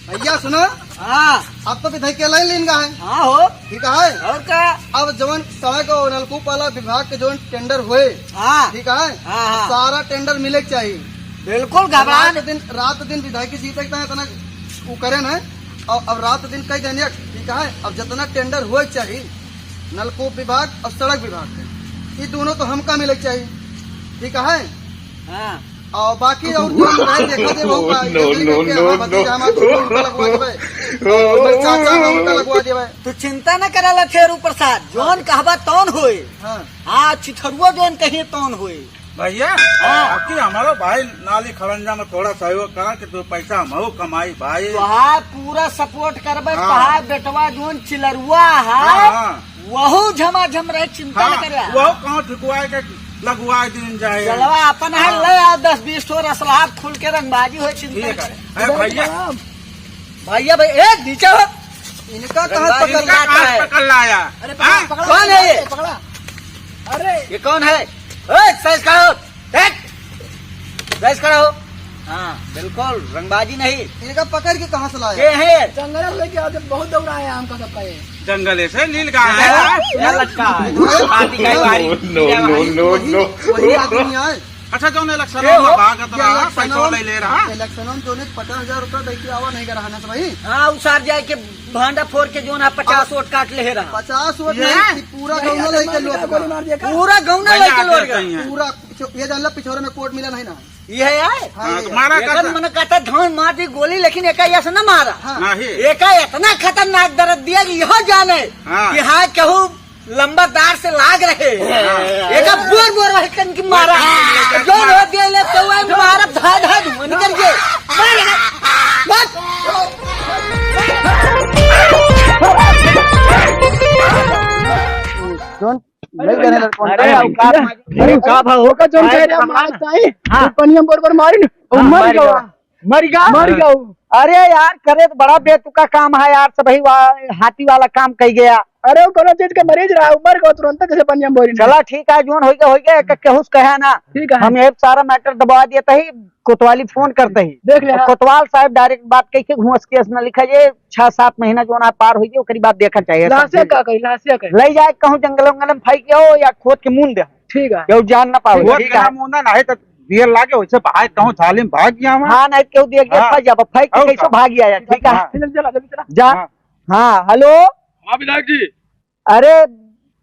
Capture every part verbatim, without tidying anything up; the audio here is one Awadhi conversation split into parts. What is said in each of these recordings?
भैया सुना, हाँ। अब तो विधायक के लाइन लेन का है। हाँ हो। ठीक है। और का? अब जवन सड़क और नलकूप वाला विभाग के जवन टेंडर होए, हाँ। ठीक है, हाँ, हाँ। सारा टेंडर मिले के चाहिए। बिल्कुल घबरा रात दिन, रात दिन विधायक की जीते के इतना वो करे ना, और अब रात दिन कई दिन एक, ठीक है, अब जितना टेंडर होए के चाहिए, नलकूप विभाग और सड़क विभाग के, ये दोनों तो हमका मिले के चाहिए, ठीक है। हाँ। और बाकी और जो हम रहे देखा दे, वो का, no, जैसे no, कि no, हमारा भतीजा, no। हमारा छोटू उनका लगवा देबे। और मेरे चाचा बा, उनका लगवा देबे। तू चिंता न करा लठेरू प्रसाद, जौन कहबा तौन होए। हाँ। हाँ, चिथरुआ जौन कहिए तौन होए। भैया, हाँ। बाकी हमारो भाई नाली खड़ंजा में थोड़ा सहयोग करा कि तू पैसा हमहू कमाई भाई। तोहार पूरा सपोर्ट करबे, हाँ। तोहार बेटवा जौन चिलरुआ है, हाँ, हाँ। वहू झमाझम रहे, चिंता हाँ, न करे। वहू कहूँ ठुकवाए के लगवाए दिन जाए। जलवा अपन है, हाँ। ले आओ दस बीस ठो रसलाब खुल के रंगबाजी होए, चिंता ठीक न है। करे। अरे भैया। भैया भाई, ए, नीचे हो। इनका कहाँ रंगबाजी पकड़ इनका लाता कहाँ है? पकड़ लाया? अरे हाँ? पकड़ा, पकड़ा, कौन है ये? पकड़ा। अरे। ये कौन है? ए, सही कहो। देख, गैस खड़ा हो। हाँ, बिल्कुल, रंगबाजी नहीं। इनका पकड़ के कहाँ से लाया? ये है। जंगल से लेके आते, बहुत दौड़ाया हमका सबका ये। जंगल से नील गाय है। हाँ? यहाँ लटका है। पार्टी का ही बारी। No, no, no, वही, no। वही आदमी है। अच्छा, जौन इलेक्शन ये में हो, भागत ये रहा, इलेक्शन पैसा में, ले ले रहा। इलेक्शन में जौन एक पचास हजार रुपया दे के आवा नहीं रहा ना सब भाई। हाँ, उसार जाए के भांडा फोड़ के जौन है पचास वोट काट ले रहा। पचास वोट ये? नहीं, पूरा गौना लेके लोग गोली मार दिया का? पूरा गौना भैया लेके आप लोग। कहीं हैं। पूरा पिछो-, ये जान ला, पिछोरे में कोट मिला नहीं ना। ये है यार। हाँ, हाँ, ये तो है। मारा एकर कैसे? मन कहता धान मार दी गोली, लेकिन एका ऐसा ना मारा। हाँ। नहीं। एका इतना खतरनाक दर्द दिया कि यह जाने हाँ। कि हाँ, केहू लंबरदार से लाग रहे। हाँ। एका बोर बोर रहे कन की मारा। हाँ। जो हो गए ले तो वही मारा, धाय धाय धुआं निकल गए। मार, मार। जोन अरे नहीं जाने भैया, लड़कों अरे का। अरे भैया, अरे का भा हो? ओका जोन अरे कह रहे हम भगवान। आज ताई, हाँ। वो पनिया में बोर बोर मारी न, वो हाँ, मर मर गवा। गवा। मर गवा? मर हाँ। गवा। अरे यार, करे तो बड़ा बेतुका काम है यार, सब ही वा-, हाथी वाला काम कही गया। अरे वो कोनो चीज का मरीज रहा, वो मर गवा तुरंत जैसे पनिया में बोरी न। चला ठीक है, जोन होइगा, होइगा, एक केहू से कहा ना। ठीक है। हम ये सारा मैटर दबा दिया था ही, कोतवाली फोन करते ही। देख ले, और हाँ। कोतवाल साहब डायरेक्ट बात कही के घूस केस न लिखा जे, छह सात महीना जोन है पार होइए, ओकरी बाद देखा चाहिए। लाशे का कही, लाशे का कही। ले जाए कहूँ जंगल वंगल में फेंक हो या खोद के मून दे। ठीक है। केहू जान ना पावे, खोद ठीक के है। ना मून ना, नहीं तो देर लागे, वैसे भाग कहूँ झाली में भाग गया वहाँ। हाँ, नहीं केहू देख गया, हाँ। फंस जाबा, फेंक के और कैसे का? भाग गया यार, ठीक है। हाँ। चल, चल, चल, चल। जा। हाँ। हाँ, हेलो। हाँ, विधायक जी। अरे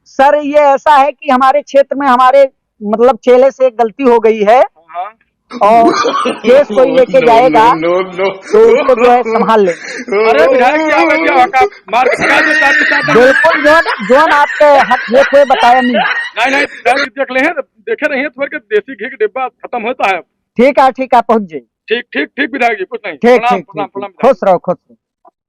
सर, ये ऐसा है कि हमारे क्षेत्र में हमारे मतलब चेले से एक गलती हो गई है हाँ। और केस कोई लेके जाएगा no, no, no, no। तो उसको जो है संभाल लेंगे। अरे विधायक क्या हो गया? आपका मार के भगा दे, साथ के साथ। बिल्कुल, जोन, जोन आपके हक में कोई बताया नहीं। नहीं, नहीं, विधायक जी देख ले हैं, देखे रहिए थोड़ा के देसी घी के डिब्बा खत्म होता है। ठीक है, ठीक है, पहुँच जाइए। ठीक, ठीक, ठीक विधायक जी, कुछ नहीं। ठीक, प्रणाम, ठीक, प्रणाम, ठीक, प्रणाम ठीक। विधायक। खुश रहो, खुश रहो।